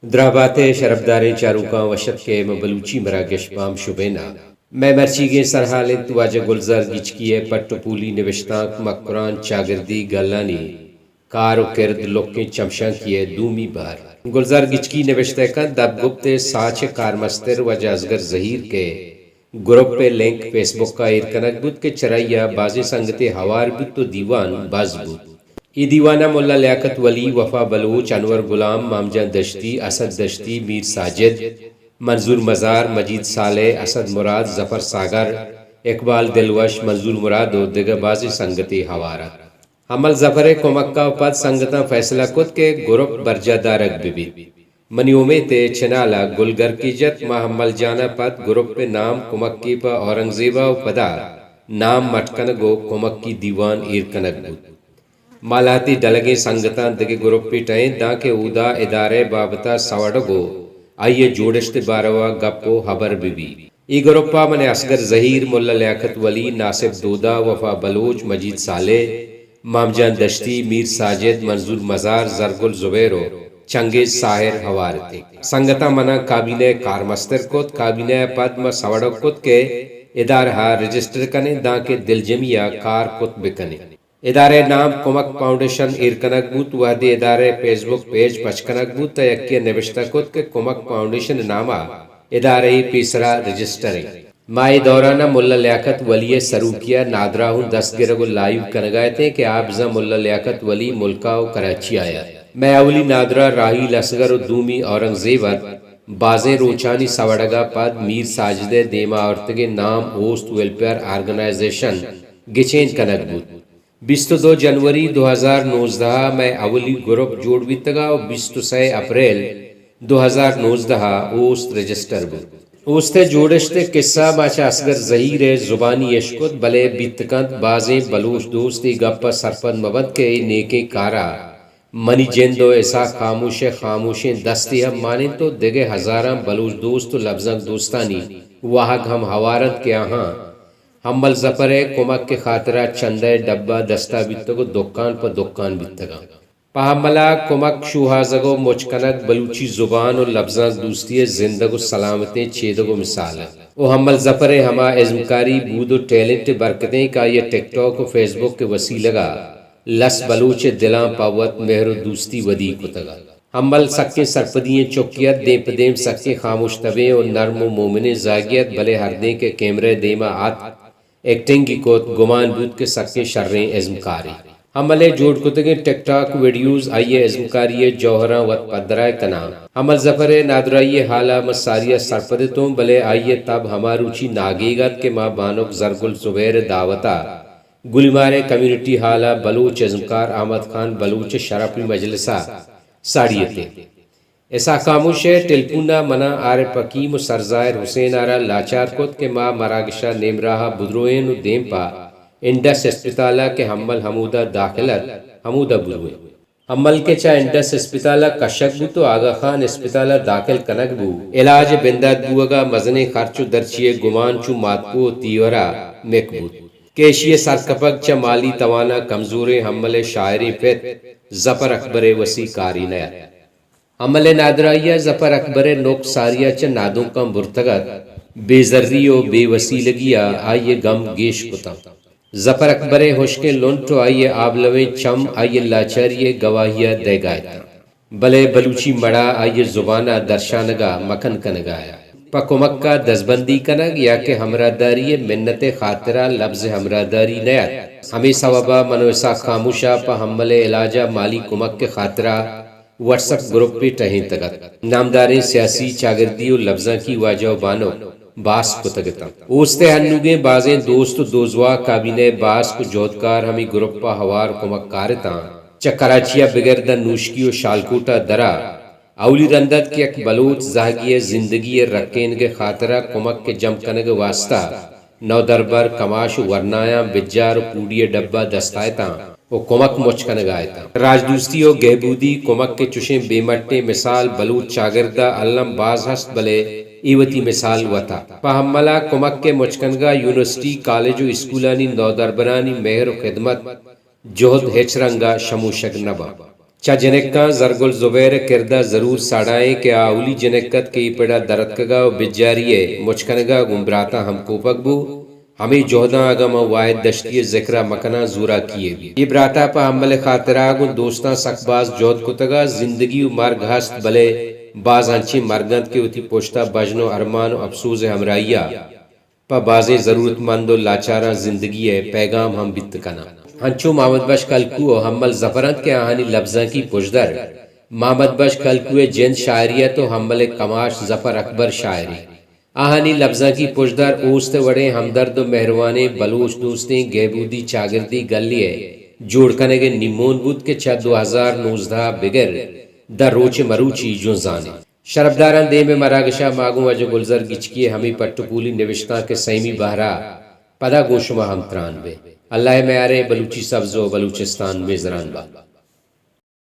دراہ بات ئے شرپداریں چاروکاں، وش اتک ئے ماں بلوچی مراگش بام شبین ءَ۔ مئے مرچیگیں سرحال انت واجہ گلزار گچکی ءِ پٹ ءُ پولی نبشتانک مکران چاگردی گلانی کار ءُ کرد لکیں چمشانکی ءِ دومی بہر۔ گلزار گچکی نبشتہ کنت، دپ گپت ءِ ساچ ءِ کارمستر واجہ اصغر زہیر کہ گروپ ءِ لنک فیس بک ءَ ایر کنگ بوت کہ چرائی ءَ بازیں سنگتے ہوار بوت ءُ دیوان باز بوت۔ اے دیوان ءَ ملا لیاقت ولی، وفا بلوچ، انور غلام، مام جان دشتی، اسد دشتی، میر ساجد، منظور مزار، مجید صالح، اسد مراد، ظفر ساگر، اقبال دلوش، منظور مراد ءُ دگہ بازیں سنگتے ہوار ات۔ ہمل ظفر ءِ کمک ءَ پد سنگتاں فیصلہ کت کہ گروپ برجاہ دارگ بہ بیت۔ منی امیت ءِ چنال ءَ گل گرکی جت، ماں ہمل جان ءَ پد گروپ ءِ نام کمکی پہ اورنگزیب ءَ ءُ پدا نام مٹ کنگ ءُ کمکی دیوان ایر کنگ بوت۔ ما لہتے ڈلگیں سنگتاں دگہ گروپے ٹہینت داں کہ اودا ادارہ ءِ بابت ءَ سوڑگ ءُ آئی ءِ جوڑشت ءِ باروا گپ ءُ ہبر بہ بیت۔ اے گروپ ءَ من اصغر زہیر، ملا لیاقت ولی، ناصف دودا، وفا بلوچ، مجید صالح، مام جان دشتی، میر ساجد، منظور مزار، زرگل زبیر ءُ چنگیز ساحر ہوار اتیں۔ سنگتاں منا کابینہ ءِ کارمستر کت۔ کابینہ ءَ پد ما سوڑگ کت کہ ادارہ ءَ رجسٹر کنیں داں کہ دلجمی ءَ کار کت بہ کنیں۔ ادارہ ءِ نام کمک فاؤنڈیشن ایر کنگ بوت۔ وہدے ادارہ ءِ فیس بک پیج پچ کنگ بوت تہ یکے ءَ نبشتہ کت کہ کمک فاؤنڈیشن ءِ نام ءَ ادارہ ءِ پیسرا رجسٹر انت۔ ما اے دوران ءَ ملا لیاقت ولی ءِ سروکی ءَ نادراہ اوں دست گرگ ءُ لائیو کنگ ءَ اتیں کہ آ بزاں ملا لیاقت ولی ملک ءَ ءُ کراچی ءَ ات۔ مئے اولی نادراہ راحیل اصغر ءُ دومی اورنگزیب ات۔ بازیں روچانی سوڑگ ءَ پد میر ساجد ءِ دیما آورتگیں نام اوست ویلفیئر آرگنائزیشن گچین کنگ بوت۔ بیست ءُ دو جنوری دو ہزار نوزدہ ءَ مئے اولی گروپ جوڑ بیتگ ءُ بیست ءُ سئے اپریل دو ہزار نوزدہ ءَ اوست رجسٹر بوت۔ اوست ءِ جوڑشت ءِ قصہ ما چہ اصغر زہیر ءِ زبانی اشکت، بلے بیت کنت بازیں بلوچ دوست اے گپ ءَ سرپد مہ بنت کہ اے نیکیں کار ءَ منی جند ءُ اسحاق خاموش ءِ خاموشیں دستے ہم مان انت ءُ دگہ ہزاراں بلوچ دوست ءُ لبزانک دوستانی واہگ ہم ہوار انت کہ آہاں ہمل ظفر ءِ کمک ءِ خاطرا چندہ ءِ ڈبہ دستا بیتگ ءُ دکان پہ دکان بیتگاں۔ پہ ہمل ءَ کمک شوہازگ ءُ مچ کنگ بلوچی زبان ءُ لبزانک دوستی ءِ زندگ ءُ سلامتیں چیدگ ءُ مثال انت۔ ءُ ہمل ظفر ءِ ہما ازمکاری بود ءُ ٹیلنٹ ءِ برکتیں کہ آئی ءَ ٹک ٹاک ءُ فیس بک ءِ وسیلگ ءَ لس بلوچ ءِ دلاں پہ وت مہر ءُ دوستی ودی کتگ ات۔ ہمل سکیں سرپدی ئیں چکے ات، دیم پہ دیم سکیں خاموش تبیں ءُ نرم ءُ مومنیں زاگے ات، بلے ہردیں کہ کیمرہ ءِ دیما اتک، ایکٹنگی کت، گمان بوت کہ سکیں شریں ازمکارے۔ ہمل ءِ جوڑ کتگیں ٹک ٹاک ویڈیوز آئی ءِ ازمکاری ءِ جوہراں وت پدرائے کناں۔ ہمل ظفر ءِ نادراہی ءِ ہال ءَ ما ساری ءَ سرپد اتوں، بلے آئی ءِ تب ہما روچی ناگیگ ات کہ ما بانک زرگل زبیر ءِ دعوت ءَ گلیمار ءِ کمیونٹی ہال ءَ بلوچ ازمکار احمد خان بلوچ ءِ شرپی مجلس ءَ ساڑی اتیں۔ اسحاق خاموش ءِ ٹیلیفون ءَ منا عارف حکیم ءُ سرظاہر حسین ءَ را لاچار کت کہ ما مراگش ءَ نیم راہ ءَ بدروئین ءُ دیم پہ انڈس اسپتال ءَ کہ ہمل ہمودا داخل ات، ہمودا بروئین۔ ہمل کہ چہ انڈس اسپتال ءَ کشگ بوت ءُ آغا خان اسپتال ءَ داخل کنگ بوت، علاج ءِ بندات بوگ ءَ مزنیں خرچ ءُ درچی ءِ گمان چو ماتکو ءُ تیور ءَ مک بوت کہ ایشی ءِ سرکپگ چہ مالی توان ءَ کمزوریں ہمل ءِ شاعریں پت ظفر اکبر ءِ وسی کاری نہ ات۔ ہمل ءِ نادراہی ءَ ظفر اکبر ءِ نک ساری ءَ چہ نادونکاں برتگ ات۔ بے زری ءُ بے وسیلگی ءَ آئی ءِ گم گیش کتاں۔ ظفر اکبر ءِ ہشکیں لنٹ ءُ آئی ءِ آبلویں چم آئی ءِ لاچاری ءِ گواہی ءَ دئیگ ءَ اتاں۔ بلے بلوچی مڑا آئی ءِ زبان ءَ درشانگ ءَ مکن کنگ ءَ ات۔ پہ کمک ءَ دزبندی کنگ یا کہ ہمراہداری ءِ منت ءِ خاطر ءَ لبز ہمراہداری نہ ات۔ ہمے سوب ءَ من ءُ اسحاق خاموش ءَ پہ ہمل ءِ علاج ءَ مالی کمک ءِ خاطر ءَ وٹس اپ گروپے ٹہینتگ ات۔ نامداریں سیاسی، چاگردی ءُ لبزانکی واجہ ءُ بانک باسک کتگ اتاں۔ اوست ءِ ہنوگیں بازیں دوست ءُ دوزواہ، کابینہ ءِ باسک ءُ جہدکار ہمے گروپ ءَ ہوار کمک کار اتاں۔ چہ کراچی ءَ بگر داں نوشکی ءُ شالکوٹ ءَ درا اولی رند ات کہ یک بلوچ زہگی ءِ زندگی ءِ رکینگ ءِ خاطر ءَ کمک ءِ جم کنگ ءِ واستہ نودربر، کماش ءُ ورنایاں بجار ءُ پوڑی ءِ ڈبہ دست ءَ اتاں ءُ کمک مچ کنگ ءَ اتاں۔ راجدوستی ءُ گہبودی کمک ءِ چشیں بے مٹیں مثال بلوچ چاگرد ءَ الم باز ہست، بلے اے وتی مثال وت ءَ۔ پہ ہمل ءَ کمک ءِ مچ کنگ ءَ یونیورسٹی، کالج ءُ اسکولانی نودربرانی مہر ءُ خدمت جہد ہچ رنگ ءَ شموشگ نہ باں۔ چہ جنکاں زرگل زبیر ءِ کرد ءَ ضرور ساڑائیں کہ آ اولی جنک ات کہ اے پڑ ءَ درتکگ ءَ و بجاری ءِ مچ کنگ ءَ گوں براتاں ہمکوپگ بو۔ ہمے جہداں اگاں من واحد دشتی ءِ ذکر ءَ مکناں، زوراکی یے بیت۔ اے برات ءَ پہ ہمل ءِ خاطر ءَ گوں دوستاں سک باز جہد کتگ ءَ زندگی و مرگ ہست، بلے باز انچیں مرگ انت کہ وتی پشت ءَ بژن و ارمان و اپسوز ءِ ہمراہی ءَ پہ بازیں ضرورتمند و لاچاراں زندگی ءِ پیگام ہم بیت کناں۔ ہنچو محمد بخش کلکو و ہمل ظفر انت کہ آہانی لبزانکی پژدر محمد بخش کلکو ءِ جند شاعری ات و ہمل ءِ کماش ظفر اکبر شاعری۔ آہانی لبزانکی پژدر اوست ءِ وڑیں ہمدرد و مہروانیں بلوچ دوستیں گہبودی چاگردی گلے ءِ جوڑ کنگ ءِ نیمون بوت کہ چہ دو ہزار نوزدہ ءَ بگر داں روچ مروچی جنزان انت۔ شرپداراں، دیم ءِ مراگش ءَ ما گوں واجہ گلزر گچکی ءِ ہمے پٹ و پولی نبشتانک ءِ سیمی بہر ءَ پدا گوں شما ہمتران بیں۔ اللہ ءِ میار ءَ بلوچی سبز و بلوچستان میزران بات۔